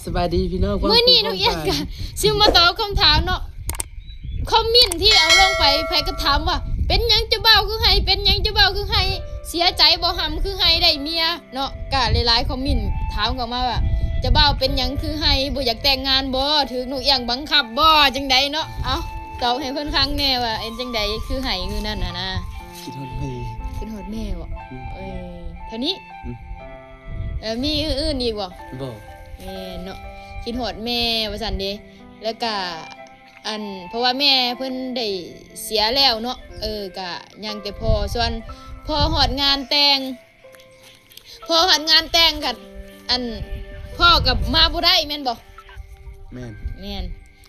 ສະບາຍດີພີ່ນ້ອງ ມື້ນີ້ນ້ອງອຽງກະຊິມາຕອບຄຳຖາມເນາະ ຄອມເມັນທີ່ເອົາລົງໄປ ໃຜກໍຖາມວ່າ ເປັນຫຍັງເຈົ້າບ່າວຄືໄຫ້ ເປັນຫຍັງເຈົ້າບ່າວຄືໄຫ້ ເສຍໃຈບໍ່ ຫຳຄືໄຫ້ໄດ້ເມຍເນາະ ກະຫຼາຍໆຄອມເມັນຖາມເຂົ້າມາວ່າ ເຈົ້າບ່າວເປັນຫຍັງຄືໄຫ້ ບໍ່ຢາກແຕ່ງງານບໍ່ ຖືກນ້ອງອຽງບັງຄັບບໍ່ ຈັ່ງໃດເນາະ ເອົ້າ ຕອບໃຫ້ເພິ່ນຟັງແດ່ວ່າເປັນຈັ່ງໃດຄືໄຫ້ມື້ນັ້ນຫັ້ນນະ ຄິດຮອດແມ່ ຄິດຮອດແມ່ບໍ່ ອືມ ເອີ ເທົ່ານີ້ ອືມ ເອີ ມີອື່ນໆອີກບໍ່ ບໍ່ ແມ່ນເນາະ ຄິດຮອດແມ່ວ່າຊັ້ນເດ ແລ້ວກະ ອັນ ເພາະວ່າແມ່ເພິ່ນໄດ້ເສຍແລ້ວເນາະ ເອີ ກະຍັງແຕ່ພໍ່ ສ່ວນພໍ່ຮອດງານແຕ່ງ ພໍຮອດງານແຕ່ງກໍ ອັນ ພໍ່ກໍມາບໍ່ໄດ້ແມ່ນບໍ່ ແມ່ນ ແມ່ນ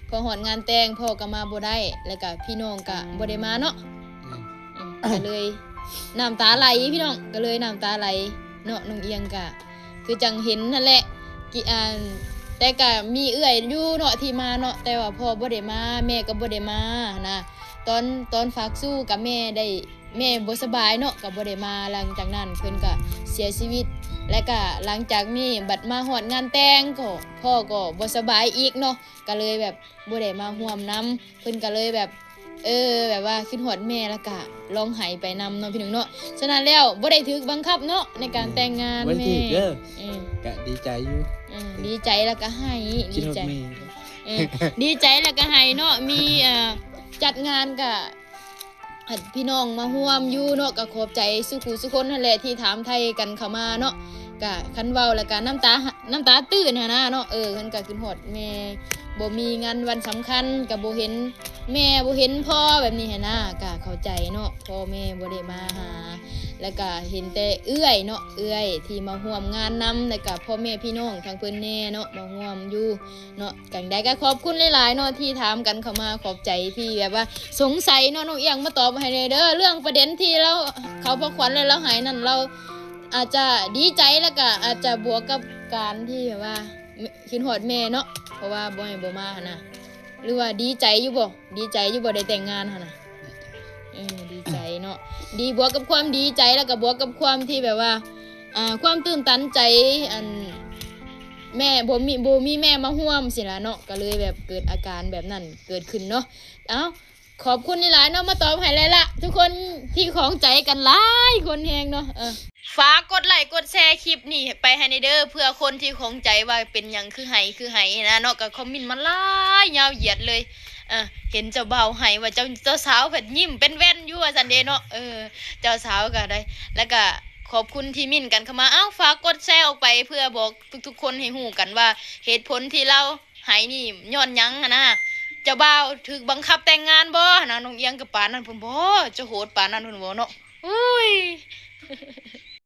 ພໍຮອດງານແຕ່ງພໍ່ກໍມາບໍ່ໄດ້ ແລ້ວກໍພີ່ນ້ອງກໍບໍ່ໄດ້ມາເນາະ ແມ່ນ ອືມ ກໍເລີຍນ້ຳຕາໄຫຼພີ່ນ້ອງ ກໍເລີຍນ້ຳຕາໄຫຼເນາະ ນ້ອງອຽງກໍຄືຈັ່ງເຫັນຫັ້ນແຫຼະ ກິ ອັນ ແຕ່ກໍມີເອື້ອຍຢູ່ເນາະທີ່ມາເນາະ ແຕ່ວ່າພໍ່ບໍ່ໄດ້ມາ ແມ່ກໍບໍ່ໄດ້ມາຫັ້ນນະ ຕອນ ຕອນຝາກຊູ້ກັບແມ່ໄດ້ ແມ່ບໍ່ສະບາຍເນາະ ກໍບໍ່ໄດ້ມາ ຫຼັງຈາກນັ້ນເພິ່ນກໍເສຍຊີວິດ ແລະກໍຫຼັງຈາກນີ້ບັດມາຮອດງານແຕ່ງກໍ ພໍ່ກໍບໍ່ສະບາຍອີກເນາະ ກໍເລີຍແບບບໍ່ໄດ້ມາຮ່ວມນຳ ເພິ່ນກໍເລີຍແບບ ເອີ ແບບວ່າຄິດຮອດແມ່ ແລ້ວກໍຮ້ອງໄຫ້ໄປນຳເນາະພີ່ນ້ອງເນາະ ສະນັ້ນແລ້ວບໍ່ໄດ້ຖືກບັງຄັບເນາະ ໃນການແຕ່ງງານ ບໍ່ໄດ້ຖືກເດີ ແມ່ ເອີ ກໍດີໃຈຢູ່ ເອີ ດີໃຈແລ້ວກໍໄຫ້ ດີໃຈ ເອີ ດີໃຈແລ້ວກໍໄຫ້ເນາະ ມີ ເອີ ຈັດງານກໍ ໃຫ້ພີ່ນ້ອງມາຮ່ວມຢູ່ເນາະ ກໍຂອບໃຈສູ່ຜູ້ສູ່ຄົນຫັ້ນແຫຼະທີ່ຖາມໄຖ່ກັນເຂົ້າມາເນາະ ກະຄັນເວົ້າແລ້ວກະນ້ຳຕາ ນ້ຳຕາຕື້ນຫັ້ນນະເນາະ ເອີ ເພິ່ນກະຄິດຮອດແມ່ ບໍ່ມີງານວັນສຳຄັນກະບໍ່ເຫັນແມ່ ບໍ່ເຫັນພໍ່ແບບນີ້ຫັ້ນນະ ກະເຂົ້າໃຈເນາະ ພໍ່ແມ່ບໍ່ໄດ້ມາຫາ ແລ້ວກະເຫັນແຕ່ເອື້ອຍເນາະ ເອື້ອຍທີ່ມາຮ່ວມງານນຳ ແລ້ວກະພໍ່ແມ່ພີ່ນ້ອງທາງເພິ່ນແດ່ເນາະ ມາຮ່ວມຢູ່ເນາະ ຈັ່ງໃດກໍຂອບຄຸນຫຼາຍໆເນາະທີ່ຖາມກັນເຂົ້າມາ ຂອບໃຈທີ່ແບບວ່າສົງໄສເນາະ ນ້ອງອຽງມາຕອບໃຫ້ແດ່ເດີ ເລື່ອງປະເດັນທີ່ລາວເຂົ້າພະຂວັນແລ້ວລາວໄຫ້ນັ້ນ ລາວອາດຈະດີໃຈ ແລ້ວກະອາດຈະບວກກັບການທີ່ແບບວ່າຄິດຮອດແມ່ເນາະ ເພາະວ່າບໍ່ໃຫ້ບໍ່ມາຫັ້ນນະ ຫຼືວ່າດີໃຈຢູ່ບໍ່ ດີໃຈຢູ່ບໍ່ໄດ້ແຕ່ງງານຫັ້ນນະ ເອີ ດີໃຈເນາະ ດີ ບວກກັບຄວາມດີໃຈ ແລ້ວກໍບວກກັບຄວາມທີ່ແບບວ່າ ອ່າ ຄວາມຕື່ນຕັນໃຈ ອັນ ແມ່ບໍ່ມີ ບໍ່ມີແມ່ມາຮ່ວມຊີ້ລະເນາະ ກໍເລີຍແບບເກີດອາການແບບນັ້ນເກີດຂຶ້ນເນາະ ເອົ້າ ຂອບຄຸນຫຼາຍໆເນາະ ມາຕອບໃຫ້ແລ້ວລະ ທຸກຄົນທີ່ຂ້ອງໃຈກັນຫຼາຍຄົນແຮງເນາະ ເອີ ຝາກກົດໄລ້ກົດແຊຄລິບນີ້ໄປໃຫ້ແດ່ເດີ ເພື່ອຄົນທີ່ຂ້ອງໃຈວ່າເປັນຫຍັງຄືໄຫ້ ຄືໄຫ້ນະເນາະ ກໍຄອມເມັນມາຫຼາຍຍາວຢຽດເລີຍ ເອີ ເຫັນເຈົ້າບ່າວໄຫ້ວ່າ ເຈົ້າ ເຈົ້າສາວພັດຍິ້ມເປັນແວ່ນຢູ່ວ່າຊັ້ນເດເນາະ ເອີ ເຈົ້າສາວກໍໄດ້ ແລ້ວກໍຂອບຄຸນທີ່ເມັ້ນກັນເຂົ້າມາ ເອົ້າ ຝາກກົດແຊອອກໄປ ເພື່ອບອກທຸກໆຄົນໃຫ້ຮູ້ກັນວ່າ ເຫດຜົນທີ່ລາວໄຫ້ນີ້ຍ້ອນຫຍັງຫັ້ນນະ ເຈົ້າບ່າວຖືກບັງຄັບແຕ່ງງານບໍ່ຫັ້ນນະ ນ້ອງອຽງກໍປານນັ້ນພຸ້ນບໍ່ ຈະໂຫດປານນັ້ນພຸ້ນບໍ່ເນາະ ໂອ້ຍ.